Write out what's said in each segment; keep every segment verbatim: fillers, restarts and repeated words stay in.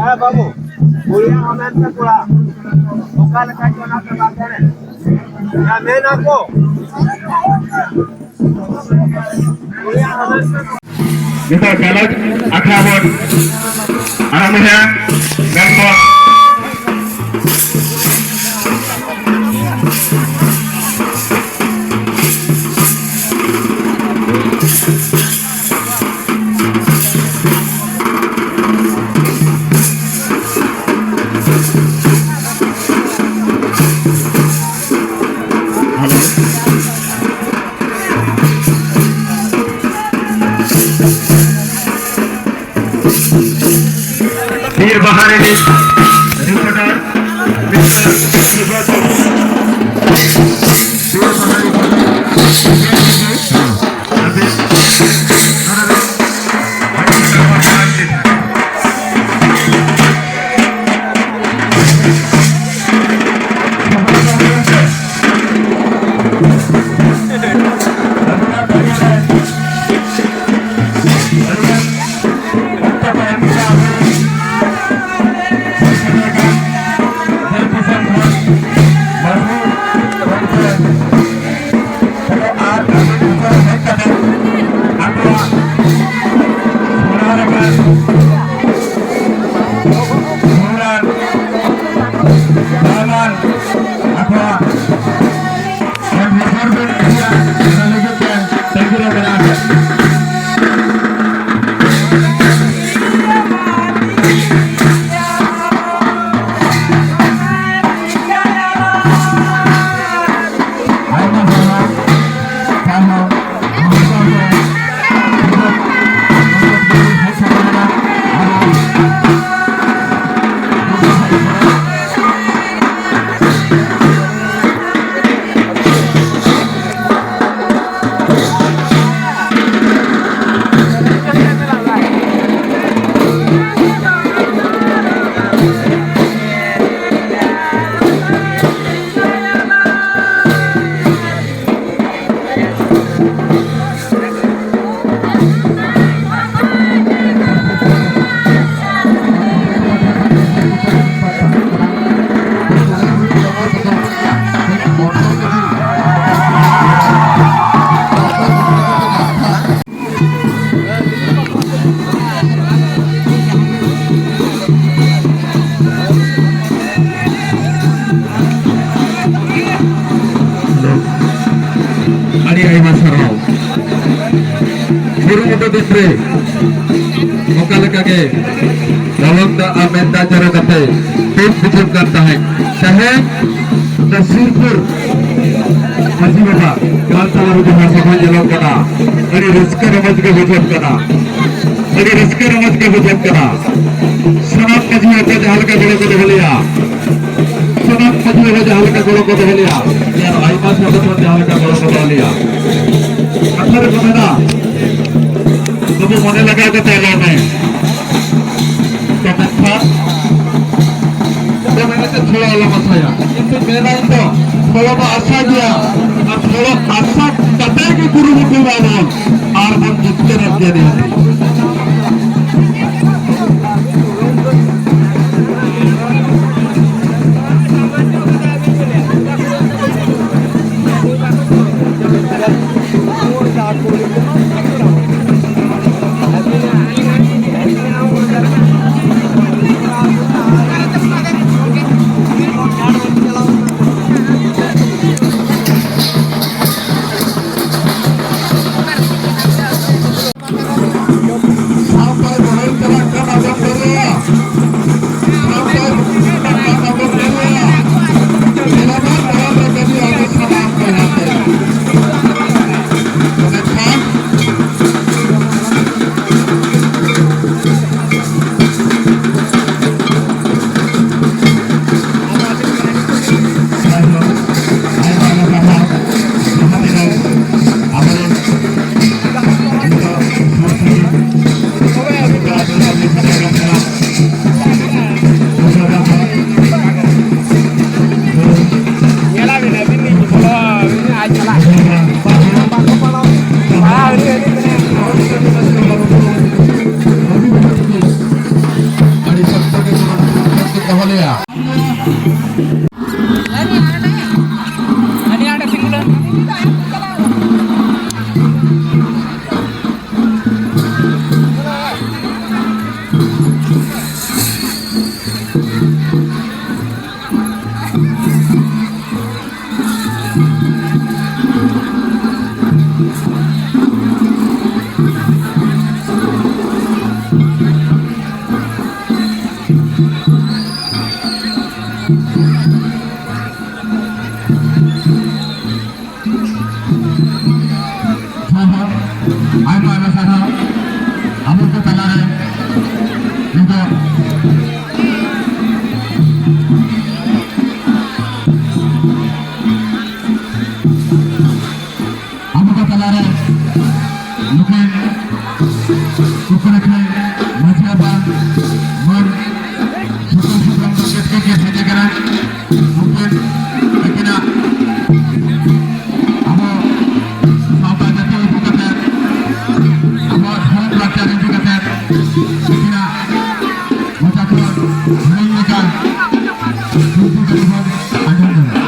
ᱦᱮᱸ ᱵᱟᱹᱵᱩ, ᱠᱩᱲᱤᱭᱟᱜ ᱦᱚᱸ ᱢᱮᱱ ᱯᱮ ᱠᱚᱲᱟ, ᱚᱠᱟ ᱞᱮᱠᱟ ᱪᱚ ᱚᱱᱟ ᱯᱮ ᱵᱟᱠᱷᱮᱲ ᱮᱫ᱾ ᱦᱮᱸ, ᱢᱮᱱ ᱟᱠᱚ᱾ ᱱᱤᱛᱚᱜ ᱜᱟᱞᱚᱪ ᱟᱠᱷᱲᱟ ᱵᱚᱱ ᱟᱨᱟᱢᱵᱷᱭᱟ᱾ ᱢᱮᱱᱠᱷᱟᱱ ᱵᱤᱨ ᱵᱟᱦᱟ ᱨᱤᱱᱤᱡ reporter ᱢᱤᱥᱴᱟᱨ ᱥᱩᱵᱨᱚᱛ, ᱵᱤᱨ ᱵᱟᱦᱟ ᱨᱤᱱᱤᱡ ᱨᱮ ᱚᱠᱟ ᱞᱮᱠᱟ ᱜᱮ ᱨᱟᱵᱟᱝ ᱫᱟᱜ ᱟᱨ ᱢᱮᱫ ᱫᱟᱜ ᱡᱚᱨᱚ ᱠᱟᱛᱮ ᱫᱩᱠ ᱵᱩᱡᱷᱟᱹᱜ ᱠᱟᱱ ᱛᱟᱦᱮᱸᱫ᱾ ᱛᱮᱦᱮᱧ ᱚᱱᱟ ᱥᱩᱨᱯᱩᱨ ᱢᱟᱹᱡᱷᱤ ᱵᱟᱵᱟ ᱜᱟᱞ ᱛᱟᱞᱟ ᱨᱮ ᱡᱟᱦᱟᱸ ᱥᱚᱵᱷᱟ ᱧᱮᱞᱚᱜ ᱠᱟᱱᱟ, ᱟᱹᱰᱤ ᱨᱟᱹᱥᱠᱟᱹ ᱨᱚᱢᱚᱡᱽ ᱜᱮ ᱵᱩᱡᱷᱟᱹᱜ ᱠᱟᱱᱟ, ᱟᱹᱰᱤ ᱨᱟᱹᱥᱠᱟᱹ ᱨᱚᱢᱚᱡᱽ ᱜᱮ ᱵᱩᱡᱷᱟᱹᱜ ᱠᱟᱱᱟ᱾ ᱥᱟᱱᱟᱢ ᱢᱟᱹᱡᱷᱤ ᱵᱟᱵᱟ ᱡᱟᱦᱟᱸ ᱞᱮᱠᱟ ᱜᱚᱲᱚ ᱠᱚ ᱫᱚᱦᱚ ᱞᱮᱭᱟ, ᱥᱟᱱᱟᱢ ᱢᱟᱹᱡᱷᱤ ᱵᱟᱵᱟ ᱡᱟᱦᱟᱸ ᱞᱮᱠᱟ ᱜᱚᱲᱚ ᱠᱚ ᱫᱚᱦᱚ ᱞᱮᱭᱟ, ᱟᱨ ᱟᱭᱢᱟ ᱥᱚᱝᱜᱚᱴᱷᱚᱱ ᱡᱟᱦᱟᱸ ᱞᱮᱠᱟ ᱜᱚᱲᱚ ᱠᱚ ᱫᱚᱦᱚ ᱞᱮᱭᱟ, ᱠᱟᱛᱷᱟ ᱨᱮᱠᱚ ᱢᱮᱱᱟ, ᱵᱟᱹᱵᱩ ᱢᱚᱱᱮ ᱞᱟᱜᱟᱣ ᱠᱟᱛᱮ ᱟᱞᱚ ᱢᱮ᱾ ᱛᱚ ᱢᱮᱱᱠᱷᱟᱱ ᱫᱚ ᱢᱮᱱᱟ ᱪᱮᱫ ᱛᱷᱚᱲᱟ ᱟᱞᱚᱢ ᱟᱥᱟᱭᱟ, ᱠᱤᱱᱛᱩ ᱢᱮᱱᱟ ᱤᱧ ᱫᱚ ᱛᱷᱚᱲᱟ ᱫᱚ ᱟᱥᱟ ᱜᱮᱭᱟ, ᱟᱨ ᱛᱷᱚᱲᱟ ᱟᱥᱟ ᱠᱟᱛᱮ ᱜᱮ ᱠᱩᱨᱩᱢᱩᱴᱩ ᱢᱟᱵᱚᱱ, ᱟᱨ ᱵᱚᱱ ᱡᱤᱛᱠᱟᱹᱨ ᱜᱮᱭᱟ ᱱᱤᱦᱟᱹᱛ᱾ ᱟᱭᱢᱟ ᱥᱟᱨᱦᱟᱣ᱾ ᱟᱵᱚ ᱠᱚ ᱛᱟᱞᱟᱨᱮ ᱱᱤᱛᱚᱜ ᱟᱵᱚ ᱠᱚ ᱛᱟᱞᱟᱨᱮ ᱱᱩᱠᱤᱱ ᱩᱯᱨᱩᱢ ᱢᱟᱹᱡᱷᱤ ᱵᱟᱵᱟ ᱢᱟᱹᱱ ᱥᱩᱠᱩᱞ ᱥᱩᱵᱨᱚᱢ ᱜᱚᱢᱠᱮ ᱛᱟᱹᱠᱤᱱ ᱠᱤᱱ ᱦᱮᱡ ᱟᱠᱟᱱᱟ᱾ ᱩᱱᱠᱤᱱ ᱛᱟᱹᱠᱤᱱᱟᱜ ᱟᱵᱚ ᱥᱟᱶᱛᱟ ᱡᱟᱹᱛᱤ ᱤᱫᱤ ᱠᱟᱛᱮ, ᱟᱵᱚᱣᱟᱜ ᱫᱷᱚᱨᱚᱢ ᱞᱟᱠᱪᱟᱨ ᱤᱫᱤ ᱠᱟᱛᱮ ᱛᱟᱹᱠᱤᱱᱟᱜ ᱢᱚᱪᱟ ᱠᱷᱚᱱ ᱦᱩᱰᱤᱧ ᱞᱮᱠᱟ ᱵᱤᱱᱛᱤ ᱠᱟᱛᱮ ᱵᱚᱱ ᱟᱸᱡᱚᱢ ᱧᱚᱜᱟ᱾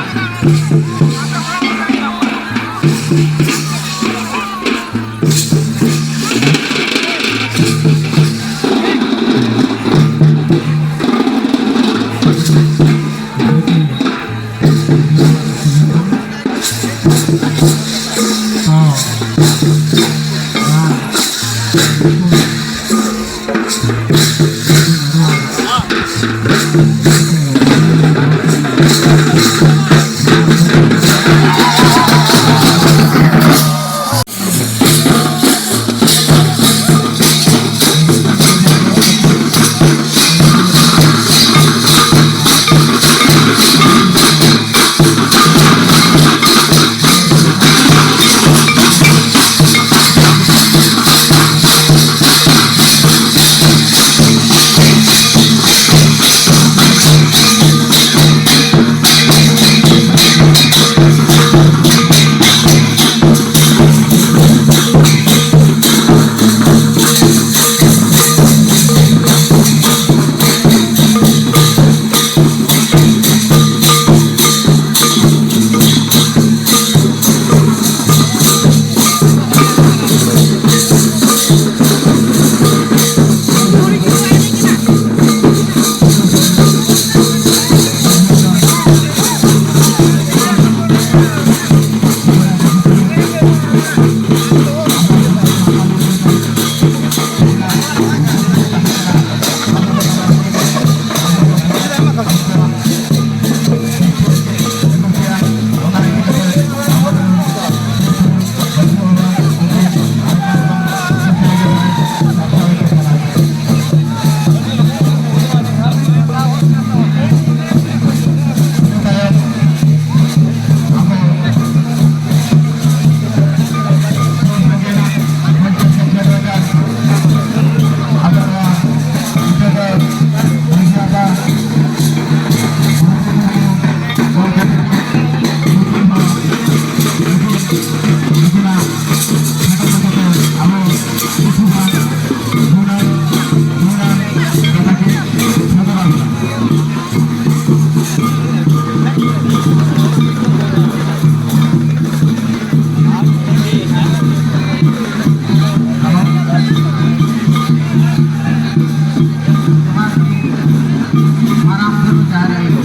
ᱢᱟᱨᱟᱝ ᱵᱩᱨᱩ ᱡᱟᱦᱮᱨ ᱟᱭᱳ,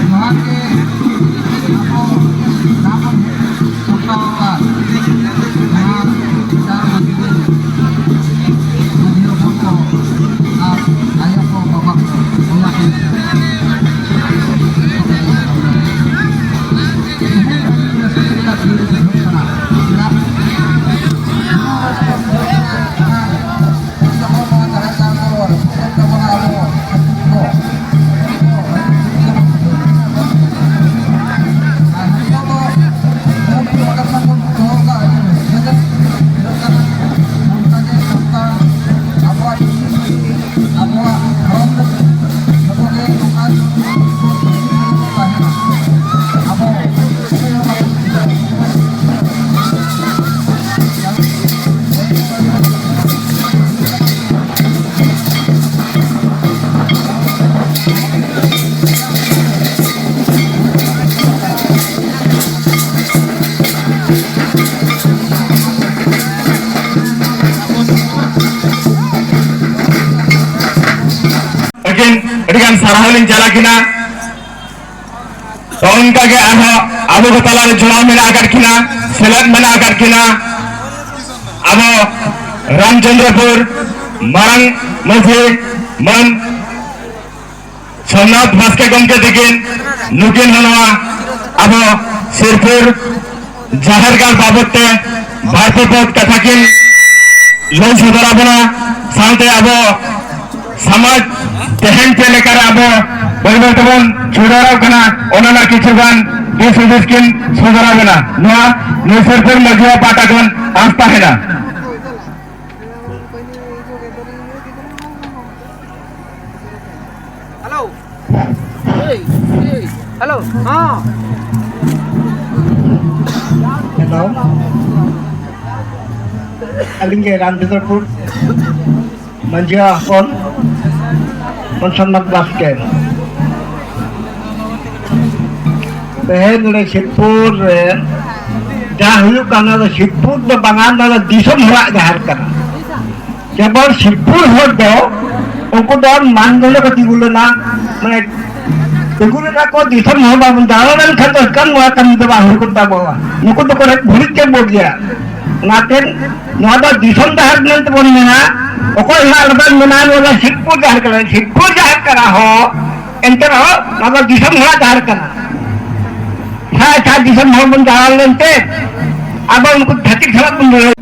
ᱡᱚᱦᱟᱨ ᱜᱮ᱾ ᱟᱵᱚ ᱡᱟᱦᱟᱸ ᱵᱚᱱ ᱥᱟᱯᱲᱟᱣ ᱟᱠᱟᱫ ᱱᱚᱣᱟ ᱵᱤᱪᱟᱨ ᱢᱟᱹᱡᱷᱤ ᱢᱟᱹᱡᱷᱤ ᱦᱚᱯᱚᱱ ᱠᱚ ᱟᱨ ᱟᱭᱳ ᱠᱚ, ᱵᱟᱵᱟ ᱠᱚ, ᱵᱚᱭᱦᱟ ᱠᱚ, ᱛᱮᱦᱮᱧ ᱟᱹᱰᱤ ᱨᱟᱹᱥᱠᱟᱹ ᱨᱮᱭᱟᱜ ᱫᱤᱱ ᱵᱩᱡᱷᱟᱹᱜ ᱠᱟᱱᱟ᱾ ᱪᱮᱫᱟᱜ? ᱟᱹᱠᱤᱱ ᱟᱹᱰᱤᱜᱟᱱ ᱥᱟᱨᱦᱟᱣ ᱞᱤᱧ ᱪᱟᱞ ᱟᱹᱠᱤᱱᱟ᱾ ᱛᱚ, ᱚᱱᱠᱟᱜᱮ ᱟᱨᱦᱚᱸ ᱟᱵᱚ ᱠᱚ ᱛᱟᱞᱟᱨᱮ ᱡᱚᱲᱟᱣ ᱢᱮᱱᱟᱜ ᱟᱠᱟᱫ ᱠᱤᱱᱟ, ᱥᱮᱞᱮᱫ ᱢᱮᱱᱟᱜ ᱟᱠᱟᱫ ᱠᱤᱱᱟ ᱟᱵᱚ ᱨᱟᱢᱪᱚᱸᱫᱽᱨᱚᱯᱩᱨ ᱢᱟᱨᱟᱝ ᱢᱟᱹᱡᱷᱤ ᱢᱟᱹᱱ ᱥᱳᱢᱱᱟᱛᱷ ᱵᱟᱥᱠᱮ ᱜᱚᱢᱠᱮ ᱛᱟᱹᱠᱤᱱ᱾ ᱱᱩᱠᱤᱱ ᱦᱚᱸ ᱱᱚᱣᱟ ᱟᱵᱚ ᱥᱤᱨᱯᱩᱨ ᱡᱟᱦᱮᱨ ᱜᱟᱲ ᱵᱟᱵᱚᱫ ᱛᱮ ᱵᱟᱨ ᱯᱮ ᱯᱚᱫ ᱠᱟᱛᱷᱟ ᱠᱤᱱ ᱞᱟᱹᱭ ᱥᱚᱫᱚᱨ ᱟᱵᱚᱱᱟ, ᱥᱟᱶᱛᱮ ᱟᱵᱚ ᱥᱚᱢᱟᱡᱽ ᱛᱮᱦᱮᱧ ᱪᱮᱫ ᱞᱮᱠᱟᱨᱮ ᱟᱵᱚ ᱵᱟᱹᱭ ᱵᱟᱹᱭ ᱛᱮᱵᱚᱱ ᱪᱷᱩᱰᱟᱹᱨᱚᱜ ᱠᱟᱱᱟ, ᱚᱱᱟ ᱨᱮᱱᱟᱜ ᱠᱤᱪᱷᱩ ᱜᱟᱱ ᱫᱤᱥ ᱦᱩᱫᱤᱥ ᱠᱤᱱ ᱥᱚᱫᱚᱨ ᱟᱵᱚᱱᱟ᱾ ᱱᱚᱣᱟ ᱱᱩᱭᱥᱟᱹᱨᱯᱩᱨ ᱢᱟᱹᱡᱷᱤ ᱵᱟᱵᱟ ᱯᱟᱦᱴᱟ ᱠᱷᱚᱱ ᱟᱸᱥ ᱛᱟᱦᱮᱱᱟ᱾ ᱦᱮᱞᱳ, ᱦᱮᱞᱳ, ᱦᱚᱸ᱾ ᱟᱹᱞᱤᱧ ᱜᱮ ᱨᱟᱢᱪᱚᱸᱫᱽᱨᱚᱯᱩᱨ ᱢᱟᱹᱡᱷᱤ ᱦᱚᱯᱚᱱ ᱢᱚᱱᱥᱚᱱᱱᱟᱛᱷ ᱵᱟᱥᱠᱮ᱾ ᱛᱮᱦᱮᱧ ᱱᱚᱰᱮ ᱥᱤᱵᱽᱯᱩᱨ ᱨᱮ ᱡᱟᱦᱟᱸ ᱦᱩᱭᱩᱜ ᱠᱟᱱᱟ, ᱚᱱᱟ ᱫᱚ ᱥᱤᱵᱽᱯᱩᱨ ᱫᱚ ᱵᱟᱝᱟ, ᱚᱱᱟ ᱫᱚ ᱫᱤᱥᱚᱢ ᱦᱚᱲᱟᱜ ᱡᱟᱦᱮᱨ ᱠᱟᱱᱟ᱾ ᱠᱮᱵᱚᱞ ᱥᱤᱵᱽᱯᱩᱨ ᱦᱚᱲ ᱫᱚ, ᱩᱱᱠᱩ ᱫᱚ ᱢᱟᱱ ᱫᱚᱸᱰᱮ ᱠᱚ ᱛᱤᱸᱜᱩ ᱞᱮᱱᱟ, ᱢᱟᱱᱮ ᱛᱤᱸᱜᱩ ᱞᱮᱱᱟ ᱠᱚ, ᱫᱤᱥᱚᱢ ᱦᱚᱲ ᱵᱟᱵᱚᱱ ᱫᱟᱬᱟ ᱞᱮᱱᱠᱷᱟᱱ ᱫᱚ ᱮᱠᱟᱞ ᱱᱚᱣᱟ ᱠᱟᱹᱢᱤ ᱫᱚ ᱵᱟᱝ ᱦᱩᱭ ᱠᱚᱜ ᱛᱟᱵᱚᱣᱟ᱾ ᱱᱩᱠᱩ ᱫᱚᱠᱚ ᱨᱮᱡ ᱵᱷᱩᱲᱤᱡ ᱠᱮᱫ ᱵᱚ ᱜᱮᱭᱟ᱾ ᱚᱱᱟᱛᱮ ᱱᱚᱣᱟ ᱫᱚ ᱫᱤᱥᱚᱢ ᱡᱟᱦᱮᱨ ᱢᱮᱱᱛᱮ ᱵᱚᱱ ᱢᱮᱱᱟ᱾ ᱚᱠᱚᱭ ᱦᱚᱸ ᱟᱞᱚᱵᱚᱱ ᱢᱮᱱᱟ ᱱᱚᱣᱟ ᱫᱚ ᱥᱤᱵᱽᱯᱩᱨ ᱡᱟᱦᱮᱨ ᱠᱟᱱᱟ, ᱥᱤᱵᱽᱯᱩᱨ ᱡᱟᱦᱮᱨ ᱠᱟᱱᱟ ᱦᱚᱸ, ᱮᱱᱛᱮ ᱨᱮᱦᱚᱸ ᱱᱚᱣᱟ ᱫᱚ ᱫᱤᱥᱚᱢ ᱦᱚᱲᱟᱜ ᱡᱟᱦᱮᱨ ᱠᱟᱱᱟ᱾ ᱥᱟᱭ ᱥᱟᱭ ᱫᱤᱥᱚᱢ ᱦᱚᱲ ᱵᱚᱱ ᱫᱟᱬᱟ ᱞᱮᱱᱛᱮ ᱟᱵᱚ ᱩᱱᱠᱩ ᱪᱷᱟᱹᱛᱤᱠ ᱥᱟᱞᱟᱜ ᱵᱚᱱ ᱞᱟᱹᱲᱦᱟᱹᱭ᱾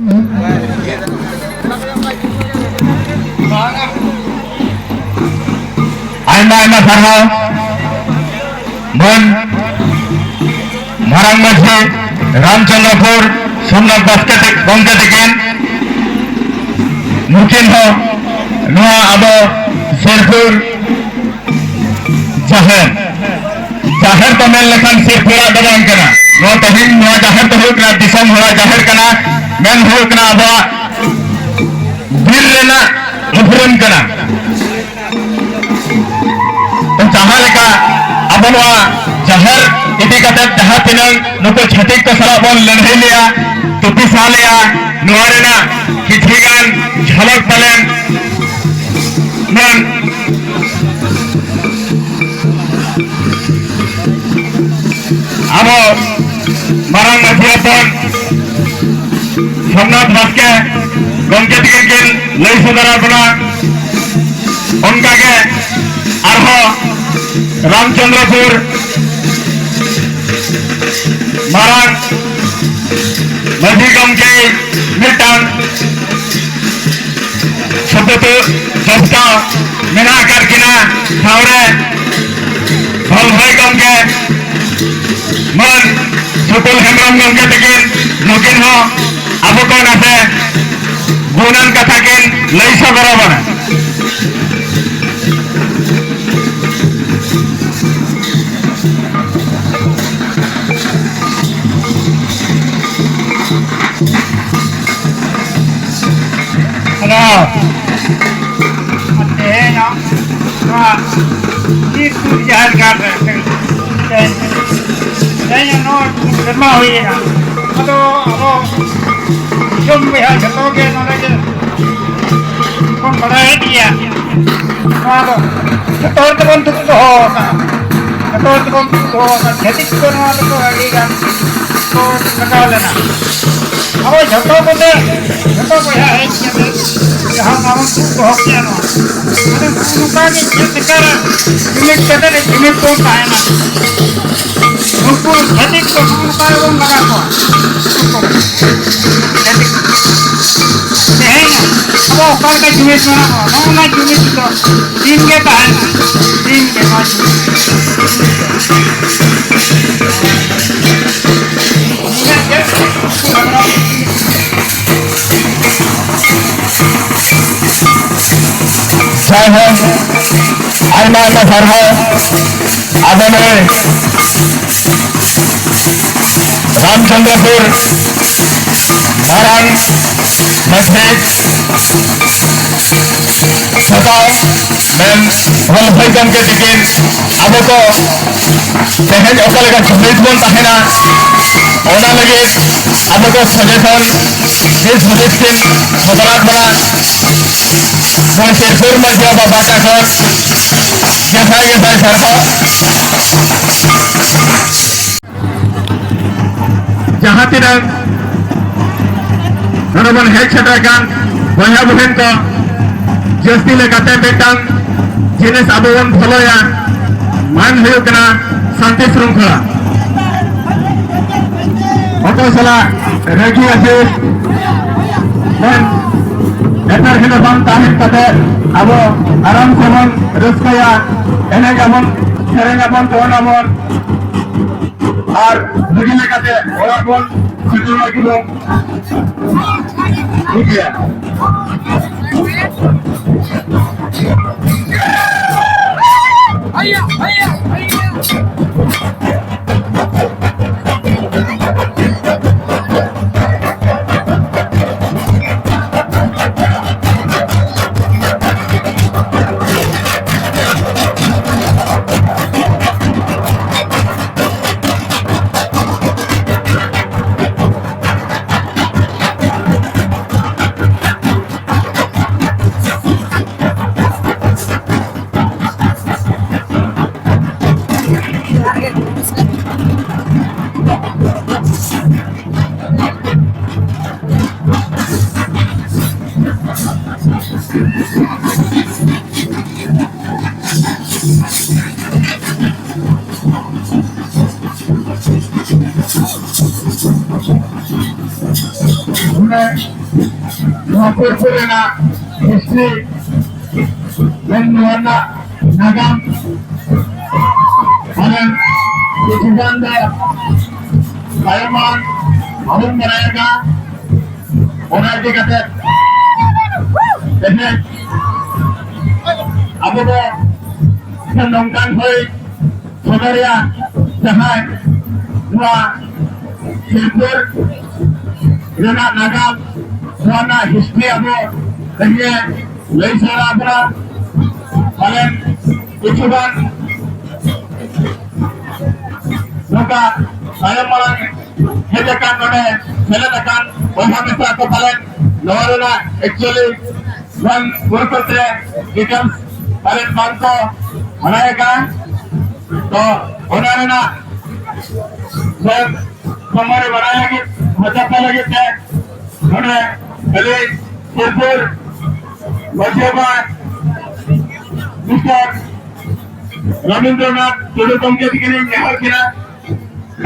ᱟᱭᱢᱟ ᱟᱭᱢᱟ ᱥᱟᱨᱦᱟᱣ ᱢᱟᱹᱱ ᱢᱟᱨᱟᱝ ᱢᱟᱹᱡᱷᱤ ᱨᱟᱢᱪᱚᱸᱫᱽᱨᱚᱯᱩᱨ ᱥᱳᱢᱱᱟᱛᱷ ᱵᱟᱥᱠᱮ ᱛᱮ-, ᱜᱚᱢᱠᱮ ᱛᱟᱹᱠᱤᱱ᱾ ᱱᱩᱠᱤᱱ ᱦᱚᱸ ᱱᱚᱣᱟ ᱟᱵᱚ ᱥᱤᱨᱯᱩᱨ ᱡᱟᱦᱮᱨ, ᱡᱟᱦᱮᱨ ᱫᱚ ᱢᱮᱱ ᱞᱮᱠᱷᱟᱱ ᱥᱤᱨᱯᱩᱨᱟᱜ ᱫᱚ ᱵᱟᱝ ᱠᱟᱱᱟ᱾ ᱱᱚᱣᱟ ᱛᱮᱦᱮᱧ ᱱᱚᱣᱟ ᱡᱟᱦᱮᱨ ᱫᱚ ᱦᱩᱭᱩᱜ ᱠᱟᱱᱟ ᱫᱤᱥᱚᱢ ᱦᱚᱲᱟᱜ ᱡᱟᱦᱮᱨ ᱠᱟᱱᱟ, ᱢᱮᱱ ᱦᱩᱭᱩᱜ ᱠᱟᱱᱟ ᱟᱵᱚᱣᱟᱜ ᱵᱤᱨ ᱨᱮᱱᱟᱜ ᱩᱯᱨᱩᱢ ᱠᱟᱱᱟ᱾ ᱛᱚ ᱡᱟᱦᱟᱸ ᱞᱮᱠᱟ ᱟᱵᱚ ᱱᱚᱣᱟ ᱡᱟᱦᱮᱨ ᱤᱫᱤ ᱠᱟᱛᱮ ᱡᱟᱦᱟᱸ ᱛᱤᱱᱟᱹᱜ ᱱᱩᱠᱩ ᱪᱷᱟᱹᱛᱤᱠ ᱠᱚ ᱥᱟᱞᱟᱜ ᱵᱚᱱ ᱞᱟᱹᱲᱦᱟᱹᱭ ᱞᱮᱜᱼᱟ, ᱛᱩᱯᱤ ᱥᱟᱦᱟ ᱞᱮᱜᱼᱟ, ᱱᱚᱣᱟ ᱨᱮᱱᱟᱜ ᱠᱤᱪᱷᱤ ᱜᱟᱱ ᱡᱷᱟᱞᱚᱠ ᱯᱟᱞᱮᱱ ᱵᱚᱱ ᱟᱵᱚ ᱢᱟᱨᱟᱝ ᱢᱟᱹᱡᱷᱤ ᱦᱚᱯᱚᱱ ᱥᱳᱢᱱᱟᱛᱷ ᱵᱟᱥᱠᱮ ᱜᱚᱢᱠᱮ ᱛᱟᱹᱠᱤᱱ ᱠᱤᱱ ᱞᱟᱹᱭ ᱥᱚᱫᱚᱨ ᱟᱵᱚᱱᱟ᱾ ᱚᱱᱠᱟᱜᱮ ᱟᱨᱦᱚᱸ ᱨᱟᱢᱪᱚᱸᱫᱽᱨᱚᱯᱩᱨ ᱢᱟᱨᱟᱝ ᱢᱟᱹᱡᱷᱤ ᱜᱚᱢᱠᱮ ᱢᱤᱫᱴᱟᱝ ᱥᱩᱯᱩᱛᱩ ᱡᱚᱥᱴᱟᱣ ᱢᱮᱱᱟᱜ ᱟᱠᱟᱫ ᱠᱤᱱᱟ ᱥᱟᱶᱨᱮ ᱵᱷᱚᱞᱵᱷᱟᱹᱭ ᱜᱚᱢᱠᱮ ᱢᱟᱹᱱ ᱥᱩᱠᱩᱞ ᱦᱮᱢᱵᱨᱚᱢ ᱜᱚᱢᱠᱮ ᱛᱟᱹᱠᱤᱱ, ᱱᱩᱠᱤᱱ ᱦᱚᱸ ᱟᱵᱚ ᱠᱚ ᱱᱟᱥᱮ ᱜᱩᱱᱟᱱ ᱠᱟᱛᱷᱟ ᱠᱤᱱ ᱞᱟᱹᱭ ᱥᱚᱫᱚᱨ ᱟᱵᱚᱱᱟ᱾ ᱛᱮᱦᱮᱧ ᱱᱚᱣᱟ ᱵᱤᱨ ᱥᱩᱨ ᱡᱟᱦᱮᱨ ᱜᱟᱲ ᱨᱮ ᱛᱮᱦᱮᱧ, ᱛᱮᱦᱮᱧ ᱱᱚᱣᱟ ᱥᱮᱨᱢᱟ ᱦᱩᱭᱮᱱᱟ᱾ ᱟᱫᱚ ᱟᱵᱚ ᱫᱤᱥᱚᱢ ᱵᱚᱭᱦᱟ ᱡᱷᱚᱛᱚ ᱜᱮ ᱱᱚᱰᱮ ᱜᱮ ᱵᱚᱱ ᱵᱟᱲᱟᱭᱮᱫ ᱜᱮᱭᱟ᱾ ᱱᱚᱣᱟ ᱫᱚ ᱡᱷᱚᱛᱚ ᱦᱚᱲ ᱛᱮᱵᱚᱱ ᱫᱩᱜ ᱫᱚᱦᱚ ᱟᱠᱟᱫᱼᱟ, ᱡᱷᱚᱛᱚ ᱦᱚᱲ ᱛᱮᱵᱚᱱ ᱫᱩᱜ ᱫᱚᱦᱚ ᱟᱠᱟᱫᱼᱟ᱾ ᱪᱷᱟᱹᱛᱤᱠ ᱠᱚ ᱱᱚᱣᱟ ᱫᱚᱠᱚ ᱟᱹᱰᱤ ᱜᱟᱱ ᱠᱚ ᱞᱟᱜᱟᱣ ᱞᱮᱱᱟ᱾ ᱟᱵᱚ ᱡᱷᱚᱛᱚ ᱠᱚᱛᱮ, ᱡᱷᱚᱛᱚ ᱵᱚᱭᱦᱟ ᱦᱮᱡ ᱠᱟᱛᱮ ᱡᱟᱦᱟᱸ ᱱᱚᱣᱟ ᱵᱚᱱ ᱫᱩᱜ ᱫᱚᱦᱚ ᱠᱮᱜᱼᱟ ᱱᱚᱣᱟ, ᱢᱟᱱᱮ ᱱᱚᱝᱠᱟ ᱜᱮ ᱪᱮᱫ ᱞᱮᱠᱟ ᱡᱩᱢᱤᱫ ᱠᱟᱛᱮ ᱡᱩᱢᱤᱫ ᱵᱚᱱ ᱛᱟᱦᱮᱱᱟ᱾ ᱱᱩᱠᱩ ᱪᱷᱟᱹᱛᱤᱠ ᱠᱚ ᱱᱚᱝᱠᱟ ᱜᱮᱵᱚᱱ ᱞᱟᱜᱟ ᱠᱚᱣᱟ᱾ ᱛᱮᱦᱮᱧ ᱟᱵᱚ ᱚᱠᱟ ᱞᱮᱠᱟ ᱡᱩᱢᱤᱫ ᱢᱮᱱᱟᱜ ᱵᱚᱱᱟ, ᱱᱚᱜᱼᱚ ᱱᱟ ᱡᱩᱢᱤᱫ ᱫᱚ ᱫᱤᱱ ᱜᱮ ᱛᱟᱦᱮᱱᱟ, ᱫᱤᱱ ᱜᱮ ᱱᱚᱣᱟ ᱡᱩᱢᱤᱫ᱾ ᱱᱤᱱᱟᱹᱜ ᱜᱮ᱾ ᱡᱟᱭᱦᱳᱠ, ᱟᱭᱢᱟ ᱟᱭᱢᱟ ᱥᱟᱨᱦᱟᱣ᱾ ᱟᱫᱚ ᱱᱩᱭ ᱨᱟᱢᱪᱚᱸᱫᱽᱨᱚᱯᱩᱨ ᱢᱟᱨᱟᱝ ᱢᱟᱹᱡᱷᱤ ᱥᱟᱯᱲᱟᱣ ᱢᱮᱱ ᱦᱚᱞ ᱦᱚᱭ ᱜᱚᱢᱠᱮ ᱛᱤᱠᱤᱱ ᱟᱵᱚ ᱠᱚ ᱛᱮᱦᱮᱧ ᱚᱠᱟ ᱞᱮᱠᱟ ᱡᱩᱢᱤᱫ ᱵᱚᱱ ᱛᱟᱦᱮᱱᱟ, ᱚᱱᱟ ᱞᱟᱹᱜᱤᱫ ᱟᱵᱚ ᱠᱚ ᱥᱚᱡᱮᱥᱚᱱ ᱫᱤᱥ ᱦᱩᱫᱤᱥ ᱠᱤᱱ ᱥᱚᱫᱚᱨᱟᱫ ᱵᱚᱱᱟ᱾ ᱱᱚᱣᱟ ᱥᱤᱨᱯᱩᱨ ᱢᱟᱹᱡᱷᱤ ᱵᱟᱵᱟ ᱯᱟᱦᱴᱟ ᱠᱷᱚᱱ ᱡᱟᱦᱟᱸᱭ ᱡᱟᱦᱟᱸᱭ ᱥᱟᱨᱦᱟᱣ᱾ ᱡᱟᱦᱟᱸ ᱛᱤᱱᱟᱹᱜ ᱱᱚᱰᱮ ᱵᱚᱱ ᱦᱮᱡ ᱥᱮᱴᱮᱨ ᱟᱠᱟᱱ ᱵᱚᱭᱦᱟ ᱵᱩᱦᱤᱱ ᱠᱚ, ᱡᱟᱹᱥᱛᱤ ᱞᱮᱠᱟᱛᱮ ᱢᱤᱫᱴᱟᱝ ᱡᱤᱱᱤᱥ ᱟᱵᱚ ᱵᱚᱱ ᱯᱷᱚᱞᱳᱭᱟ, ᱢᱟᱱ ᱦᱩᱭᱩᱜ ᱠᱟᱱᱟ ᱥᱟᱱᱛᱤ ᱥᱨᱩᱝᱠᱷᱚᱞᱟ᱾ ᱚᱠᱚᱭ ᱥᱟᱞᱟᱜ ᱨᱟᱹᱜᱤ ᱟᱹᱥᱤᱥ ᱵᱚᱱ ᱮᱯᱮᱨ ᱦᱤᱞᱳ ᱵᱟᱝ ᱛᱟᱦᱮᱸ ᱠᱟᱛᱮ ᱟᱵᱚ ᱟᱨᱟᱢ ᱥᱮᱵᱚᱱ ᱨᱟᱹᱥᱠᱟᱹᱭᱟ, ᱮᱱᱮᱡ ᱟᱵᱚᱱ, ᱥᱮᱨᱮᱧ ᱟᱵᱚᱱ, ᱫᱚᱱ ᱟᱵᱚᱱ᱾ ᱟᱨ ᱵᱷᱟᱹᱜᱤ ᱞᱮᱠᱟᱛᱮ ᱚᱲᱟᱜ ᱵᱚᱱ ᱥᱮᱴᱮᱨ ᱞᱟᱹᱜᱤᱫ ᱵᱚᱱ ᱵᱩᱡᱽ ᱜᱮᱭᱟ᱾ ᱱᱚᱰᱮ ᱱᱚᱣᱟ ᱯᱟᱹᱨᱥᱤ ᱨᱮᱱᱟᱜ ᱦᱤᱥᱴᱨᱤ ᱢᱮᱱ ᱱᱚᱣᱟ ᱨᱮᱱᱟᱜ ᱱᱟᱜᱟᱢ ᱯᱟᱞᱮᱱ ᱠᱤᱪᱷᱩ ᱜᱟᱱ ᱫᱚ ᱛᱟᱭᱚᱢ ᱢᱟᱲᱟᱝ ᱵᱟᱵᱚᱱ ᱵᱟᱲᱟᱭ ᱟᱠᱟᱫᱼᱟ᱾ ᱚᱱᱟ ᱤᱫᱤ ᱠᱟᱛᱮ ᱛᱮᱦᱮᱧ ᱟᱵᱚ ᱫᱚ ᱱᱚᱝᱠᱟᱱ ᱦᱚᱭ ᱥᱚᱫᱚᱨᱮᱭᱟ, ᱡᱟᱦᱟᱸᱭ ᱱᱚᱣᱟ ᱥᱤᱞᱪᱚᱨ ᱨᱮᱱᱟᱜ ᱱᱟᱜᱟᱢ, ᱱᱚᱣᱟ ᱨᱮᱱᱟᱜ ᱦᱤᱥᱴᱨᱤ ᱟᱵᱚ ᱛᱮᱦᱮᱧ ᱞᱟᱹᱭ ᱥᱚᱫᱚᱨ ᱟᱵᱚᱱᱟ᱾ ᱯᱟᱞᱮᱱ ᱠᱤᱪᱷᱩ ᱜᱟᱱ ᱱᱚᱝᱠᱟ ᱛᱟᱭᱚᱢ ᱢᱟᱲᱟᱝ ᱦᱮᱡ ᱟᱠᱟᱱ, ᱱᱚᱰᱮ ᱥᱮᱞᱮᱫ ᱟᱠᱟᱱ ᱵᱚᱭᱦᱟ ᱢᱤᱥᱨᱟ ᱠᱚ ᱯᱟᱞᱮᱱ ᱱᱚᱣᱟ ᱨᱮᱱᱟᱜ actually ᱵᱟᱝ ᱯᱩᱨᱟᱹ ᱛᱮ details ᱯᱟᱞᱮᱱ ᱵᱟᱝ ᱠᱚ ᱵᱟᱲᱟᱭ ᱟᱠᱟᱫᱼᱟ᱾ ᱛᱚ ᱚᱱᱟ ᱨᱮᱱᱟᱜ ᱥᱮ ᱥᱚᱢᱚᱭ ᱨᱮ ᱵᱟᱲᱟᱭ ᱞᱟᱹᱜᱤᱫ, ᱦᱚᱪᱚ ᱠᱚ ᱞᱟᱹᱜᱤᱫ ᱛᱮ ᱱᱚᱰᱮ ᱟᱹᱞᱤᱧ ᱥᱤᱨᱯᱩᱨ ᱢᱟᱹᱡᱷᱤ ᱵᱟᱵᱟ ᱢᱤᱥᱴᱟᱨ ᱨᱚᱵᱤᱱᱫᱨᱚᱱᱟᱛᱷ ᱴᱩᱰᱩ ᱜᱚᱢᱠᱮ ᱛᱤᱠᱤᱱ ᱞᱤᱧ ᱱᱮᱦᱚᱨ ᱠᱤᱱᱟ᱾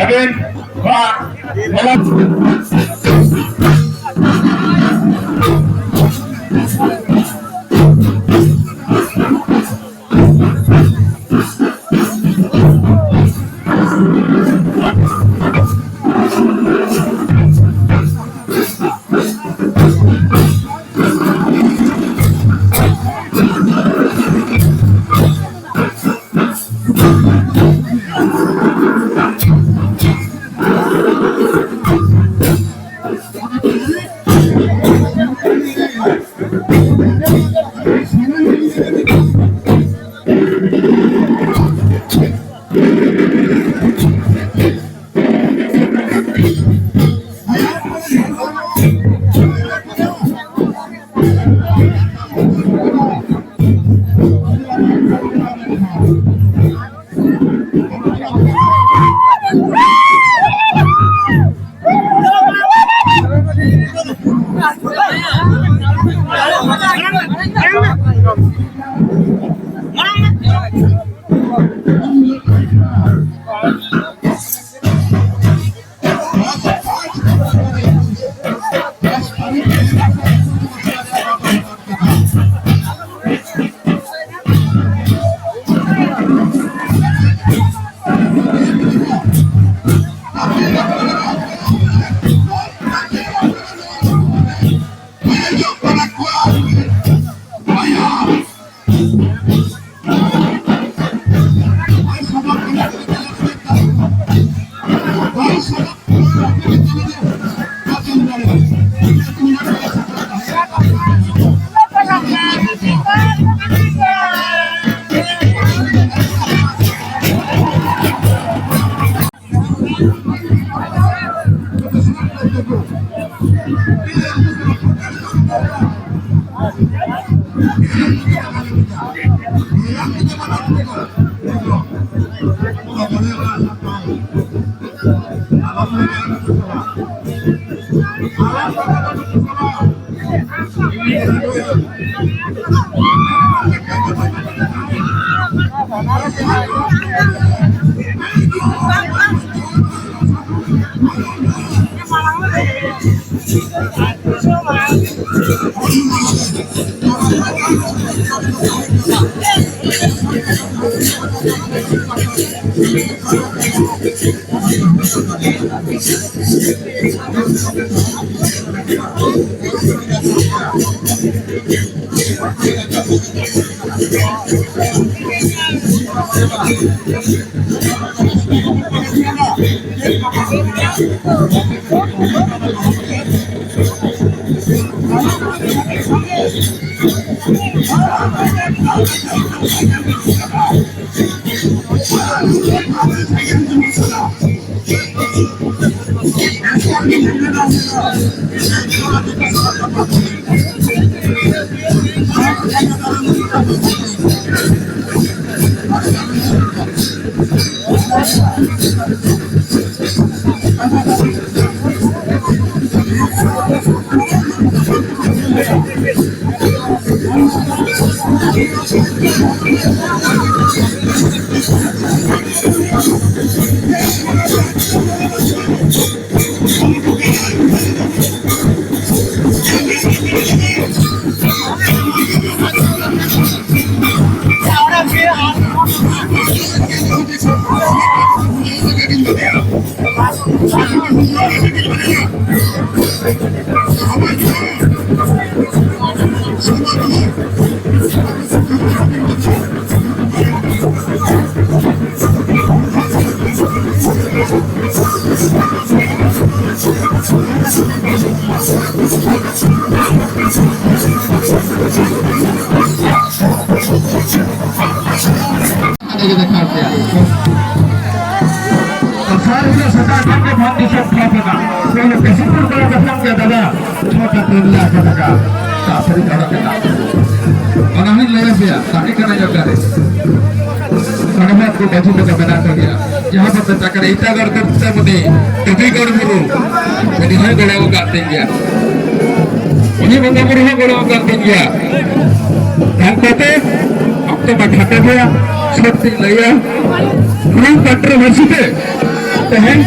ᱟᱹᱵᱤᱱ ᱱᱚᱣᱟ ᱢᱮᱞᱟ ᱟᱹᱰᱤ ᱜᱮ ᱫᱮᱠᱷᱟᱣ ᱠᱮᱭᱟ᱾ ᱫᱚᱥᱟᱨ ᱦᱤᱞᱳᱜ ᱥᱮᱛᱟᱜ ᱠᱷᱚᱱ ᱜᱮ ᱵᱷᱚᱱ ᱫᱤᱥᱚᱢ ᱠᱷᱟᱯ ᱮᱱᱟ᱾ ᱯᱳᱭᱞᱳ ᱠᱟᱥᱤᱯᱩᱨ ᱠᱚᱲᱟ ᱠᱚ ᱥᱟᱵ ᱠᱮᱫᱟ, ᱫᱟᱫᱟ, ᱪᱷᱚᱴᱟ ᱴᱨᱮᱱ ᱞᱮ ᱟᱠᱟᱫ ᱟᱠᱟᱫ᱾ ᱫᱟᱜ ᱯᱮᱨᱮᱡ ᱟᱲᱟᱜ ᱠᱮᱫᱟ᱾ ᱚᱱᱟ ᱦᱚᱸᱧ ᱞᱟᱹᱭ ᱟᱯᱮᱭᱟ, ᱛᱟᱦᱮᱸ ᱠᱟᱱᱟ ᱡᱟᱭᱜᱟ ᱨᱮ᱾ ᱥᱟᱱᱟᱢᱟᱜ ᱠᱚ ᱢᱟᱹᱡᱷᱤ ᱠᱚᱫᱚ ᱢᱮᱱᱟᱜ ᱠᱚᱜᱮᱭᱟ᱾ ᱡᱟᱦᱟᱸ ᱵᱚᱱ ᱢᱮᱛᱟᱜ ᱠᱟᱱᱟ ᱤᱛᱟᱜᱚᱲ ᱠᱚᱨᱛᱟᱢᱩᱱᱤ, ᱫᱮᱵᱤᱜᱚᱲ ᱵᱩᱨᱩ, ᱩᱱᱤ ᱦᱚᱸᱭ ᱜᱚᱲᱚ ᱟᱠᱟᱫ ᱛᱤᱧ ᱜᱮᱭᱟ᱾ ᱩᱱᱤ ᱵᱚᱸᱜᱟ ᱵᱩᱨᱩ ᱦᱚᱸ ᱜᱚᱲᱚ ᱟᱠᱟᱫ ᱛᱤᱧ ᱜᱮᱭᱟ᱾ ᱛᱟᱦᱮᱸ ᱠᱟᱛᱮ ᱚᱠᱛᱚ ᱢᱟ ᱠᱷᱟᱴᱚ ᱜᱮᱭᱟ, ᱥᱚᱴ ᱛᱤᱧ ᱞᱟᱹᱭᱟ᱾ ᱱᱚᱣᱟ ᱠᱚᱱᱴᱨᱳᱵᱷᱟᱨᱥᱤ ᱛᱮ ᱛᱮᱦᱮᱧ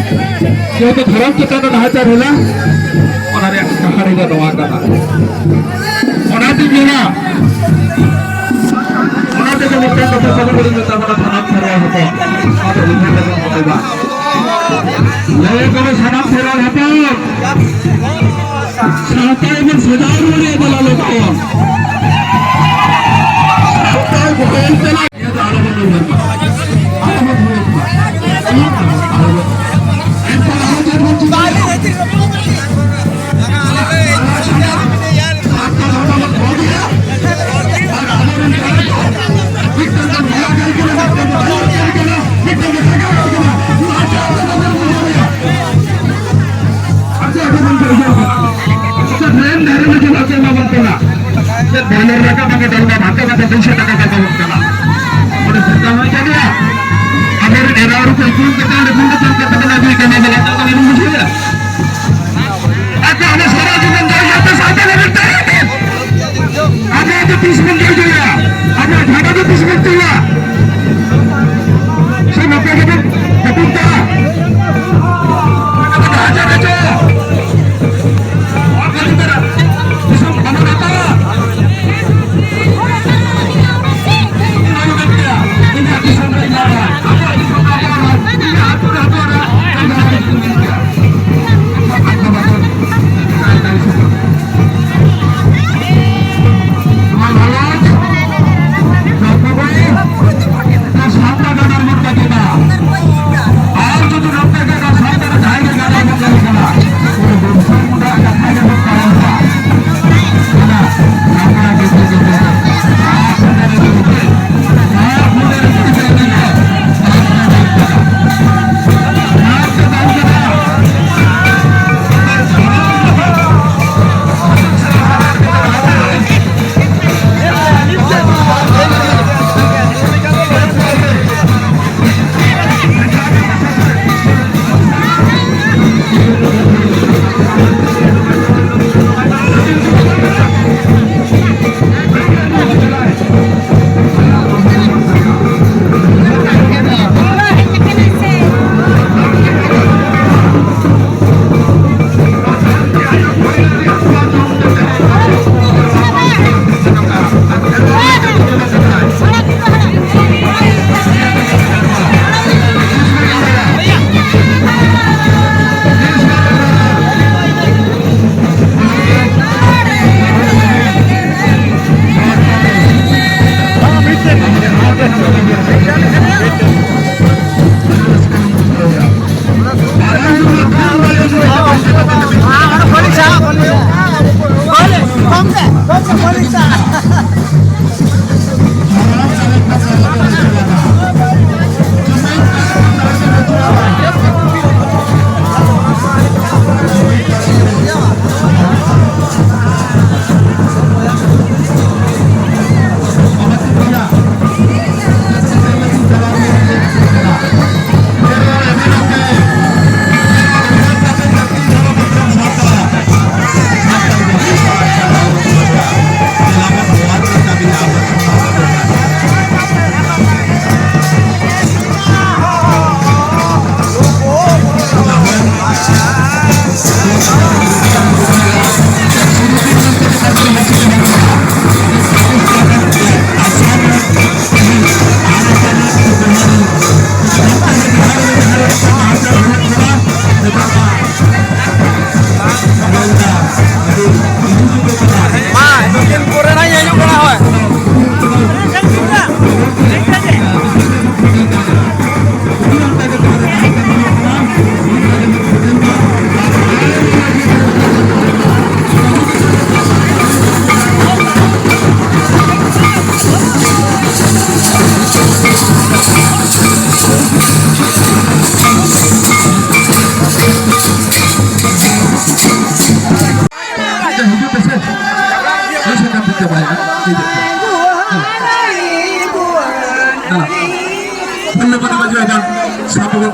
ᱡᱮᱦᱮᱛᱩ ᱫᱷᱚᱨᱚᱢ ᱪᱮᱛᱟᱱ ᱨᱮ ᱱᱟᱦᱟᱪᱟᱨ ᱦᱩᱭᱱᱟ, ᱚᱱᱟ ᱨᱮᱭᱟᱜ ᱠᱟᱦᱟᱱᱤ ᱫᱚ ᱱᱚᱣᱟ ᱠᱟᱱᱟ᱾ ᱚᱱᱟ ᱛᱤᱧ ᱢᱮᱱᱟ, ᱚᱱᱟ ᱛᱮᱜᱮ ᱢᱤᱫᱴᱟᱝ ᱠᱟᱛᱷᱟ ᱥᱟᱵ ᱞᱤᱧ ᱢᱮᱛᱟ ᱵᱚᱱᱟ ᱥᱟᱱᱟᱢ ᱠᱷᱮᱨᱣᱟᱲ ᱦᱚᱯᱚᱱ᱾ ᱚᱱᱟ ᱫᱚ ᱩᱭᱦᱟᱹᱨ ᱨᱮᱵᱚᱱ ᱫᱚᱦᱚᱭ ᱢᱟ᱾ ᱞᱟᱹᱭ ᱠᱚ ᱥᱟᱱᱟᱢ ᱠᱷᱮᱨᱣᱟᱲ ᱦᱚᱯᱚᱱ, ᱥᱟᱶᱛᱟ ᱮᱵᱚᱝ ᱥᱟᱡᱟᱣ ᱨᱩᱣᱟᱹᱲ ᱨᱮᱭᱟᱜ ᱫᱚ ᱞᱟᱞᱚ ᱛᱟᱵᱚᱱ᱾ ᱥᱟᱶᱛᱟ ᱵᱚᱫᱚᱞ ᱛᱮ ᱱᱤᱭᱟᱹ ᱫᱚ ᱟᱞᱚ ᱵᱚᱱ ᱩᱭᱦᱟᱹᱨ ᱢᱟ᱾ ᱟᱞᱚ ᱵᱚᱱ ᱩᱭᱦᱟᱹᱨ ᱢᱟ᱾ ᱟᱞᱚ ᱵᱚᱱ, ᱟᱞᱚ ᱵᱚᱱ᱾ ᱮᱱᱠᱷᱟᱱ ᱟᱵᱚ ᱪᱮᱫ ᱵᱚᱱ ᱪᱤᱠᱟᱹᱭᱟ? ᱥᱟᱶᱛᱟ ᱫᱷᱚᱨᱢᱚ ᱵᱚᱱ ᱫᱚᱦᱚ ᱜᱮᱭᱟ᱾ ᱟᱨ ᱟᱵᱚᱨᱮᱱ ᱠᱚᱲᱟ ᱠᱚ ᱢᱤᱫᱴᱟᱝ ᱵᱚᱱ ᱵᱚᱸᱜᱟ ᱠᱟᱭ ᱠᱟᱱᱟ, ᱢᱤᱫᱴᱟᱝ ᱵᱚᱱ ᱟᱭᱳ ᱠᱟᱭ ᱠᱟᱱᱟ, ᱢᱤᱫᱴᱟᱝ ᱵᱚᱱ ᱥᱟᱡᱟᱣ ᱠᱟᱱᱟ, ᱵᱚᱱ ᱵᱚᱸᱜᱟᱭᱟ᱾ ᱟᱪᱪᱷᱟ, ᱟᱵᱚ ᱵᱚᱱ ᱵᱩᱡᱷᱟᱹᱣ ᱠᱟᱱᱟ᱾ ᱟᱪᱪᱷᱟ, ᱰᱨᱮᱱ ᱫᱷᱟᱨᱮ ᱨᱮ ᱪᱟᱞᱟᱜ ᱠᱚ ᱮᱢᱟ ᱵᱚᱱ ᱠᱟᱱᱟ᱾ ᱪᱮᱫ ᱵᱚᱭᱞᱟᱨ ᱨᱟᱠᱟᱵ ᱟᱠᱟᱫ ᱰᱟᱞᱵᱟ ᱵᱷᱟᱛᱮ ᱠᱟᱛᱮ ᱫᱩᱥᱚ ᱴᱟᱠᱟ ᱠᱚ ᱮᱢᱟ ᱵᱚᱱ ᱠᱟᱱᱟ᱾ ᱚᱸᱰᱮ ᱥᱚᱨᱠᱟᱨ ᱦᱚᱸᱭ ᱪᱟᱞᱩᱭᱟ᱾ ᱟᱵᱚᱨᱮᱱ ᱮᱨᱟ ᱩᱨᱩ ᱠᱚ ᱤᱥᱠᱩᱞ ᱠᱟᱛᱮ ᱚᱸᱰᱮ ᱠᱷᱚᱱ ᱫᱚ ᱪᱮᱫ ᱠᱟᱛᱮ ᱵᱚᱱ ᱟᱹᱜᱩᱭ ᱠᱟᱱᱟ? ᱵᱚᱞᱮ ᱚᱱᱟ ᱫᱚ ᱵᱟᱵᱚᱱ ᱵᱩᱡᱷᱟᱹᱣᱟ᱾ ᱟᱪᱪᱷᱟ, ᱟᱵᱚ ᱥᱟᱨᱟ ᱡᱤᱵᱚᱱ ᱡᱚᱭ ᱡᱚᱭ ᱛᱮ ᱥᱟᱶᱛᱟ ᱞᱟᱹᱜᱤᱫ ᱛᱮ ᱟᱵᱚ ᱫᱚ ᱛᱤᱥ ᱵᱚᱱ ᱡᱚᱭ ᱡᱚᱭᱟ? ᱟᱵᱚ ᱡᱷᱟᱸᱰᱟ ᱫᱚ ᱛᱤᱥ ᱵᱚᱱ ᱛᱩᱞᱟ? ᱥᱮ ᱱᱚᱛᱮ ᱜᱮᱵᱚᱱ ᱡᱟᱹᱯᱤᱫ ᱠᱟᱜᱼᱟ? ᱟᱵᱚ ᱡᱟᱦᱟᱸ ᱡᱟᱭᱜᱟ ᱪᱚ, ᱱᱚᱣᱟ ᱠᱷᱟᱹᱛᱤᱨ ᱛᱮ ᱫᱤᱥᱚᱢ ᱵᱟᱵᱚᱱ ᱦᱟᱛᱟᱣᱟ᱾ ᱤᱧᱟᱹᱜ ᱫᱤᱥᱚᱢ ᱨᱮ ᱤᱧᱟᱹᱜ ᱨᱟᱡᱽ, ᱟᱵᱚᱣᱟᱜ ᱫᱤᱥᱚᱢ ᱨᱮ ᱟᱵᱚᱣᱟᱜ ᱨᱟᱡᱽ, ᱤᱧᱟᱹᱜ ᱟᱹᱛᱩ ᱨᱮ ᱟᱵᱚᱣᱟᱜ ᱨᱟᱡᱽ, ᱤᱧᱟᱹᱜ ᱨᱟᱡᱽ ᱤᱧ ᱢᱮᱱ ᱠᱮᱭᱟ᱾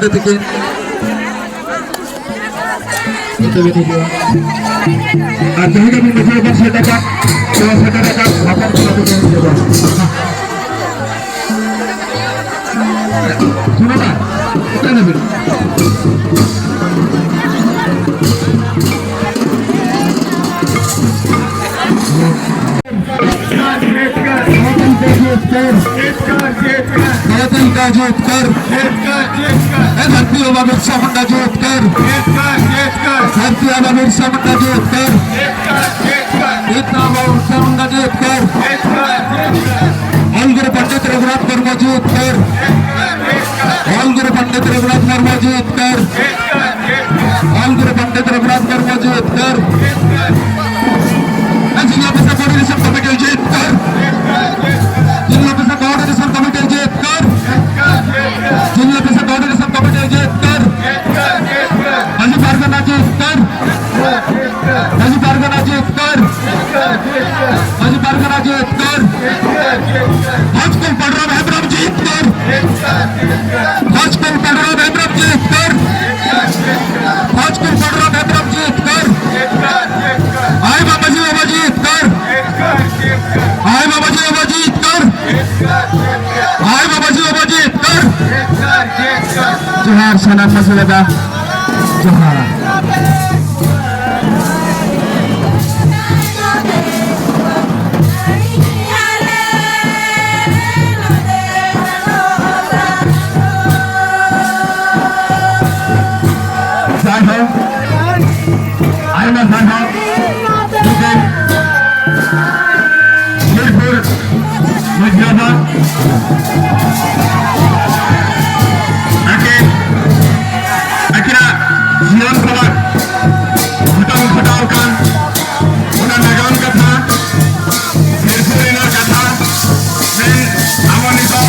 ᱛᱤᱠᱤᱱ ᱱᱚᱛᱮ ᱵᱤᱱ ᱦᱤᱡᱩᱜᱼᱟ᱾ ᱟᱨ ᱡᱟᱦᱟᱸ ᱜᱮ ᱵᱤᱱ ᱵᱩᱡᱷᱟᱹᱣ ᱵᱟᱝ ᱥᱮᱴᱮᱨ ᱟᱠᱟᱫ, ᱛᱚ ᱥᱮᱴᱮᱨ ᱟᱠᱟᱫ ᱦᱚᱯᱚᱱ ᱠᱚᱲᱟ ᱠᱚ ᱵᱤᱱ ᱦᱤᱡᱩᱜᱼᱟ᱾ ᱥᱩᱱᱚ ᱫᱟ, ᱚᱠᱟᱭ ᱱᱟᱵᱤᱱ? वतन का जीत कर, वतन का जीत कर, ए धरती आबा बिरसा मुंडा जीत कर, धरती आबा बिरसा मुंडा जीत कर, इतना बाबा बिरसा मुंडा जीत कर, ऑल गुरु पंडित रघुनाथ वर्मा जीत कर, ऑल गुरु पंडित रघुनाथ वर्मा जीत कर, ऑल गुरु पंडित रघुनाथ वर्मा जीत कर, जिला परिषद कोऑर्डिनेशन कमेटी जीत कर, जिला परिषद कोऑर्डिनेशन कमेटी जीत कर, जिला परिषद कोऑर्डिनेशन कमेटी जीत कर, मजीपारगना जीत कर, मजीपारगना जीत कर, मजीपारगना जीत कर, भाजकुल पडराम हेम्ब्रम जीत कर, भाजकुल पडराम हेम्ब्रम जीत कर, भाजकुल पडराम हेम्ब्रम जीत कर, आय बाबा जी बाबा जीत कर, आय बाबा जी बाबा जीत कर, आय बाबा जी बाबा जीत कर। जोहार सानाम मसीह दादा, जोहार। ᱥᱟᱨᱦᱟᱣ, ᱟᱭᱢᱟ ᱥᱟᱨᱦᱟᱣ᱾ ᱱᱩᱠᱤᱱ ᱢᱤᱨᱯᱩᱨ ᱢᱟᱹᱡᱷᱤ ᱵᱟᱵᱟ ᱟᱹᱠᱤᱱ, ᱟᱹᱠᱤᱱᱟᱜ ᱡᱤᱭᱚᱱ ᱥᱟᱞᱟᱜ ᱜᱷᱚᱴᱚᱱ ᱜᱷᱚᱴᱟᱣ ᱟᱠᱟᱱ ᱚᱱᱟ ᱱᱟᱜᱟᱢ ᱠᱟᱛᱷᱟ, ᱥᱤᱨᱯᱟᱹ ᱨᱮᱱᱟᱜ ᱠᱟᱛᱷᱟ, ᱢᱮᱱ ᱟᱵᱚ ᱱᱤᱛᱚᱜ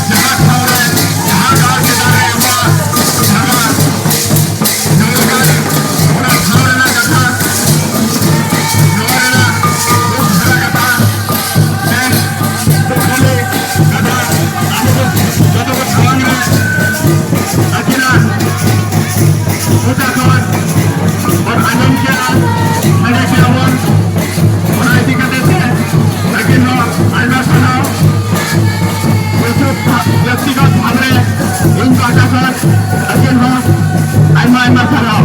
ᱡᱟᱦᱟᱸ ᱴᱷᱟᱶ ᱨᱮ, ᱡᱟᱦᱟᱸ ᱜᱟᱲ ᱪᱮᱛᱟᱱ ᱨᱮ ᱟᱵᱚᱣᱟᱜ ᱡᱟᱦᱟᱸ ᱡᱚᱢᱤ ᱞᱮᱠᱟᱱ ᱚᱱᱟ ᱴᱷᱟᱶ ᱨᱮᱱᱟᱜ ᱠᱟᱛᱷᱟ, ᱱᱚᱣᱟ ᱨᱮᱱᱟᱜ ᱫᱩᱠ ᱵᱷᱟᱨᱟ ᱠᱟᱛᱷᱟ, ᱢᱮᱱ ᱫᱩᱠ ᱵᱷᱟᱞᱮ ᱠᱟᱛᱷᱟ ᱟᱵᱚ ᱵᱚ ᱵᱚᱱ ᱟᱸᱡᱚᱢ ᱠᱮᱜᱼᱟ, ᱥᱟᱰᱮ ᱠᱮᱜᱼᱟ ᱵᱚᱱ, ᱚᱱᱟ ᱤᱫᱤ ᱠᱟᱛᱮ ᱛᱮ ᱟᱹᱠᱤᱱ ᱦᱚᱸ ᱟᱭᱢᱟ ᱥᱟᱨᱦᱟᱣ᱾ ᱵᱟᱹᱭᱥᱟᱹᱠᱷ ᱵᱮᱠᱛᱤᱜᱚᱛ ᱵᱷᱟᱵᱽ ᱨᱮ ᱤᱧ ᱯᱟᱦᱴᱟ ᱠᱷᱚᱱ ᱟᱹᱠᱤᱱ ᱦᱚᱸ ᱟᱭᱢᱟ ᱟᱭᱢᱟ ᱥᱟᱨᱦᱟᱣ᱾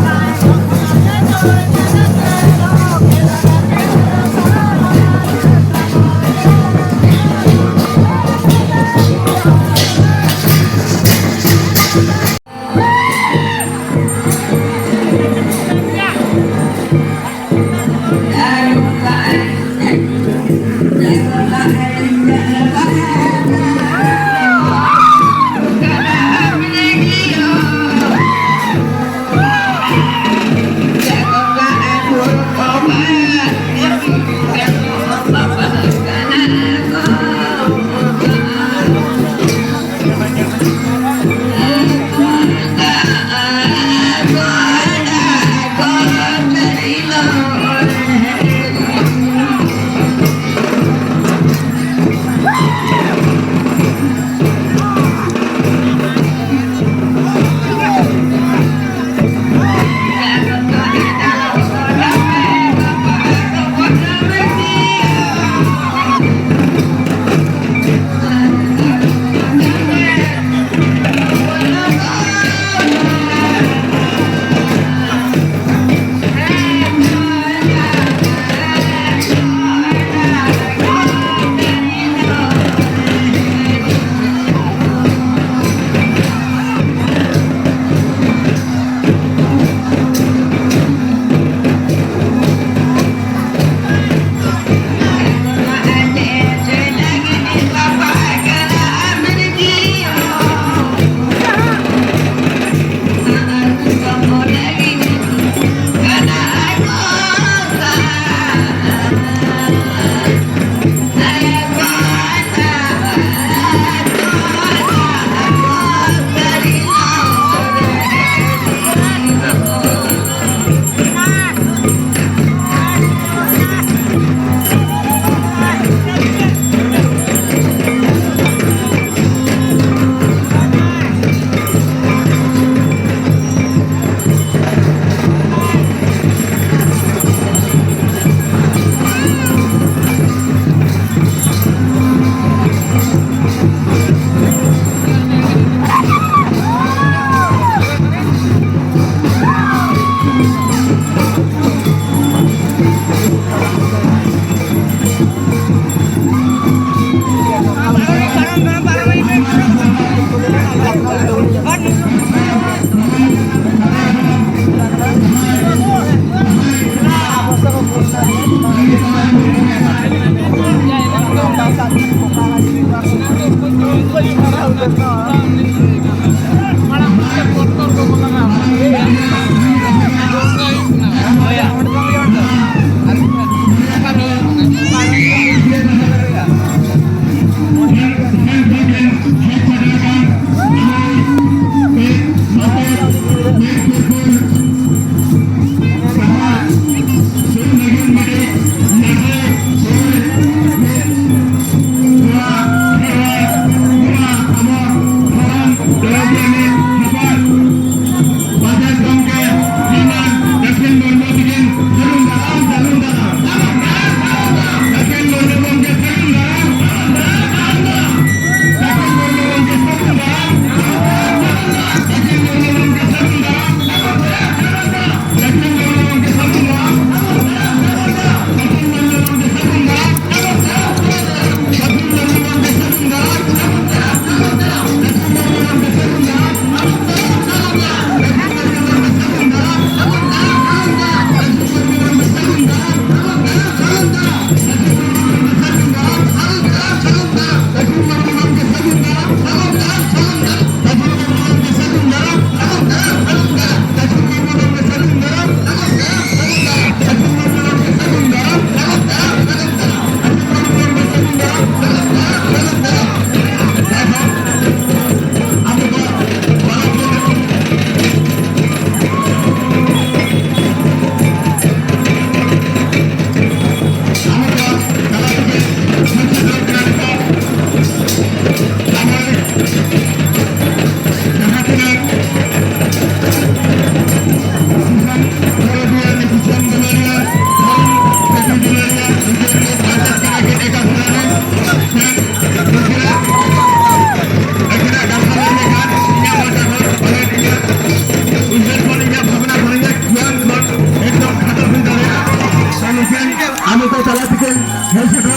Yes, sir.